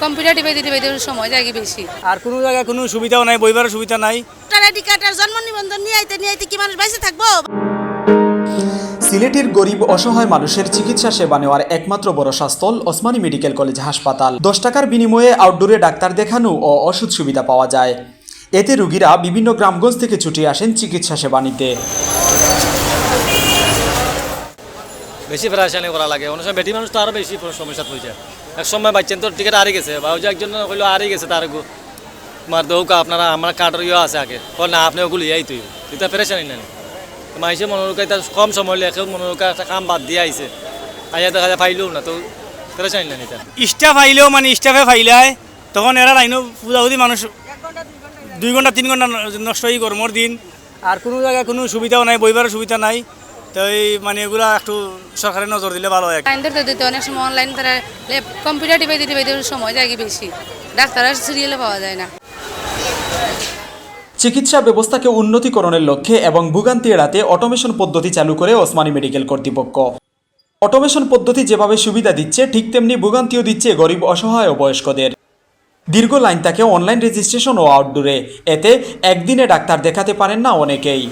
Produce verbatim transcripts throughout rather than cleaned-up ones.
কম্পিউটার টিপাইতে টিপাইতে সময় যায় কি বেশি। আর কোনো জায়গায় কোনো সুবিধাও নাই, বইবারও সুবিধা নাই। ভোটার আইডি কার্ড আর জন্ম নিবন্ধন নিয়ে আইতে নিয়ে আইতে কি মানুষ বাইসে থাকবো? সিলেটের গরিব অসহায় মানুষের চিকিৎসা সেবা নেওয়ার একমাত্র ভরসাস্থল ওসমানী মেডিকেল কলেজ হাসপাতাল। দশ টাকার বিনিময়ে আউটডোরে ডাক্তার দেখানো ও ওষুধ সুবিধা পাওয়া যায়। এতে রোগীরা বিভিন্ন গ্রামগঞ্জ থেকে ছুটে আসেন চিকিৎসা সেবা নিতে। বেশি পেরেশানি করা লাগে। অনেক সময় বেটি মানুষ তো আরও বেশি সমস্যাত পড়ে যায়। এক সময় বাচ্চাইন্তর টিকিট হারি গেছে, বা ওই যে একজন কইলো হারি গেছে, তার গু-, তোমার দৌকা আপনারা আমার কার্ডর ইয়ে আছে আগে, কয় না, আপনি ওগুলো ইয়াই তুই, এটা পেরেশানি নেন। মাইসে মনোরোগা এটা কম সময় লেখে, মনোরোগা একটা কাম বাদ দিয়ে আইছে, আইয়া দেখা যায় পাইলেও না, তো পেরেশানি নেন এটা। স্টাফ আইলেও মানে স্টাফে ফাইলায়, তখন এরা লাইনও ফুজাফুজি মানুষ দুই ঘন্টা তিন ঘন্টা ন- নষ্ট হয়ে গরমর দিন। আর কোনো জায়গায় কোনো সুবিধাও নাই, বইবারও সুবিধা নাই। তো এই মানে এগুলা একটু সরকারের নজর দিলে ভালো হয়। লাইন ধরতে ধরতে অনেক সময় অনলাইন তারা ল্যাপ কম্পিউটার টিপাইতে টিপাইতে সময় যায় কি বেশি। ডাক্তার আর সিরিয়ালে পাওয়া যায় না। চিকিৎসা ব্যবস্থাকে উন্নতিকরণের লক্ষ্যে এবং ভোগান্তি এড়াতে অটোমেশন পদ্ধতি চালু করে ওসমানী মেডিকেল কর্তৃপক্ষ। অটোমেশন পদ্ধতি যেভাবে সুবিধা দিচ্ছে, ঠিক তেমনি ভোগান্তিও দিচ্ছে গরিব, অসহায় ও বয়স্কদের। দীর্ঘ লাইন থাকে অনলাইন রেজিস্ট্রেশন ও আউটডোরে। এতে একদিনে ডাক্তার দেখাতে পারেন না অনেকেই।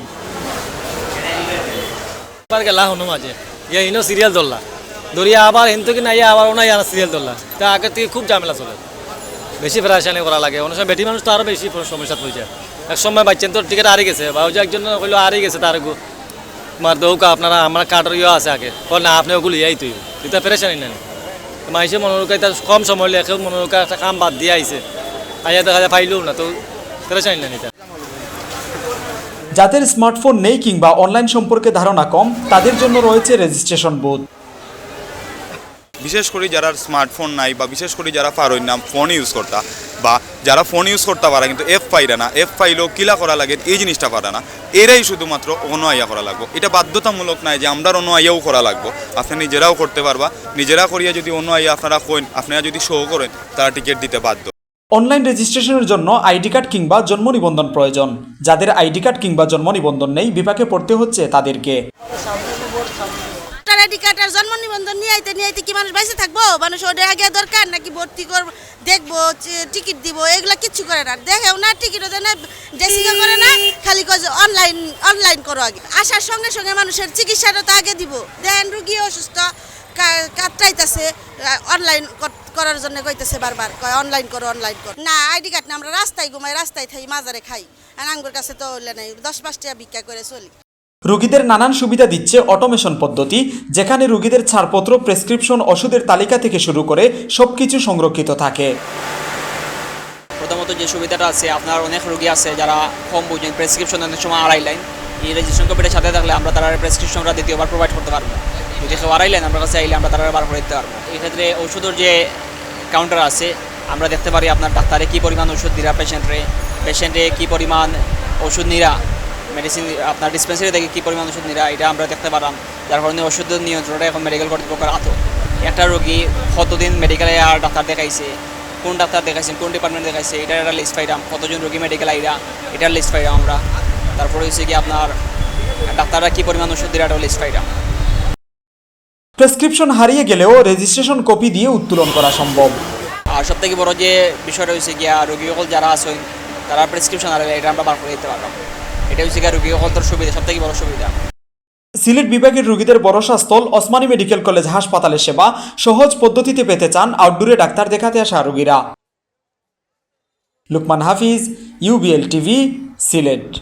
আবার গেলা হনো মাঝে, ইয়া ইনো সিরিয়াল ধরলা, ধরিয়া আবার হিনতো কি না, ইয়া আবার ওনা ইয়া সিরিয়াল ধরলা, তা আগে থেকে খুব ঝামেলা চলে, বেশি পেরেশানি করা লাগে। অনেক সময় বেটি মানুষ তো আরও বেশি সমস্যাত পড়ে যায়। এক সময় বাচ্চাইন্তর টিকিট হারি গেছে, বা ওই যে একজন কইলো হারি গেছে, তার গু- তোমার দৌকা আপনারা আমার কার্ডর ইয়ে আছে আগে, কয় না, আপনি ওগুলো ইয়াই তুই, এটা পেরেশানি নেন। মাইসে মনোরোগা এটা কম সময় লেখে, মনোরোগা একটা কাম বাদ দিয়ে আইছে, আইয়া দেখা যায় পাইলেও না, তো পেরেশানি নেন এটা। যাদের স্মার্টফোন নেই কিংবা অনলাইন সম্পর্কে ধারণা কম, তাদের জন্য রয়েছে রেজিস্ট্রেশন বুথ। বিশেষ করে যারা স্মার্টফোন নাই বা বিশেষ করে যারা পারইন না ফোন ইউজ করতা, বা যারা ফোন ইউজ করতা পারা কিন্তু অ্যাপ পাইরা না, অ্যাপ পাইলেও কিলা করা লাগে এই জিনিসটা পারা না, এরাই শুধুমাত্র অনো আইয়া করা লাগবো। এটা বাধ্যতামূলক নাই যে আমরা অনো আইয়াও করা লাগবো, আপনি নিজেরাও করতে পারবা। নিজেরা করিয়া যদি অনো আইয়া আপনারা কইন, আপনারা যদি শো করেন, তারা টিকিট দিতে বাধ্য। অনলাইন রেজিস্ট্রেশনের জন্য আইডি কার্ড কিংবা জন্ম নিবন্ধন প্রয়োজন। যাদের আইডি কার্ড কিংবা জন্ম নিবন্ধন নেই, বিপাকে পড়তে হচ্ছে তাদেরকে। ভোটার আইডি কার্ড আর জন্ম নিবন্ধন নিয়ে আইতে নিয়ে আইতে কি মানুষ বাইসে থাকবো? মানুষ ওটা আগে দরকার নাকি ভর্তি করবো, দেখবো, টিকিট দিব, এগুলা কিচ্ছু করে না। দেখেও না, টিকিটও দেয় না, ড্রেসিংও করে না, খালি কয় যে অনলাইন, অনলাইন করো আগে। আসার সঙ্গে সঙ্গে মানুষের চিকিৎসাটা তো আগে দিব। দেখেন রুগী অসুস্থ, কাতরাইতেছে, অনলাইন করার জন্য কইতেছে বারবার, কয় অনলাইন করো, অনলাইন করো। না, আইডি কার্ড না, আমরা রাস্তায় ঘুমাই, রাস্তায় থাই, মাজারে খাই। আর আঙ্গুর কাছে তো হইলে নাই, দশ পাঁচ টাকা ভিক্ষা করে চলি। রোগীদের নানান সুবিধা দিচ্ছে অটোমেশন পদ্ধতি, যেখানে রোগীদের ছাড়পত্র, প্রেসক্রিপশন, ওষুধের তালিকা থেকে শুরু করে সবকিছু সংরক্ষিত থাকে। প্রথমত যে সুবিধাটা আছে, আপনার অনেক রোগী আছে যারা কম বুঝেন, প্রেসক্রিপশন অনেক সময় আড়াই লাইন। এই রেজিস্ট্রেশন কপিটার সাথে থাকলে আমরা তারা প্রেসক্রিপশনটা দ্বিতীয়বার প্রোভাইড করতে পারবো। যদি কেউ আড়াই লাইন আমার কাছে আইলে আমরা তারা বার করে দিতে পারবো। এই ক্ষেত্রে ওষুধের যে কাউন্টার আছে, আমরা দেখতে পারি আপনার ডাক্তারে কী পরিমাণ ওষুধ দিরা পেশেন্টরে, পেশেন্টে কী পরিমাণ ওষুধ নিরা, মেডিসিন আপনার ডিসপেন্সারি থেকে কী পরিমাণ ওষুধ নিরা, এটা আমরা দেখতে পারলাম। যার কারণে ওষুধের নিয়ন্ত্রণটা এখন মেডিকেল কর্তৃপক্ষের আতো। একটা রোগী কতদিন মেডিকেলে আর ডাক্তার দেখাইছে, কোন ডাক্তার দেখাইছে, কোন ডিপার্টমেন্ট দেখাইছে, এটার একটা লিস্ট পাইলাম। কতজন রোগী মেডিকেল আইরা, এটার লিস্ট পাইলাম আমরা। তারপরে হচ্ছে কি আপনার ডাক্তাররা কী পরিমাণ ওষুধ দিরা, এটাও লিস্ট পাইলাম। প্রেসক্রিপশন হারিয়ে গেলেও রেজিস্ট্রেশন কপি দিয়ে উত্তোলন করা সম্ভব। আর সব থেকে বড় যে বিষয়টা হচ্ছে গিয়া রোগী সকল যারা আছেন, তারা প্রেসক্রিপশন হারালে এটা আমরা বার করে দিতে পারলাম। এটা হচ্ছে গিয়া রোগী সকলতর সুবিধা, সব থেকে বড় সুবিধা। সিলেট বিভাগের রোগীদের ভরসাস্থল ওসমানী মেডিকেল কলেজ হাসপাতালের সেবা সহজ পদ্ধতিতে পেতে চান আউটডোরে ডাক্তার দেখাতে আসা রোগীরা। লুকমান হাফিজ, ইউবিএল টিভি, সিলেট।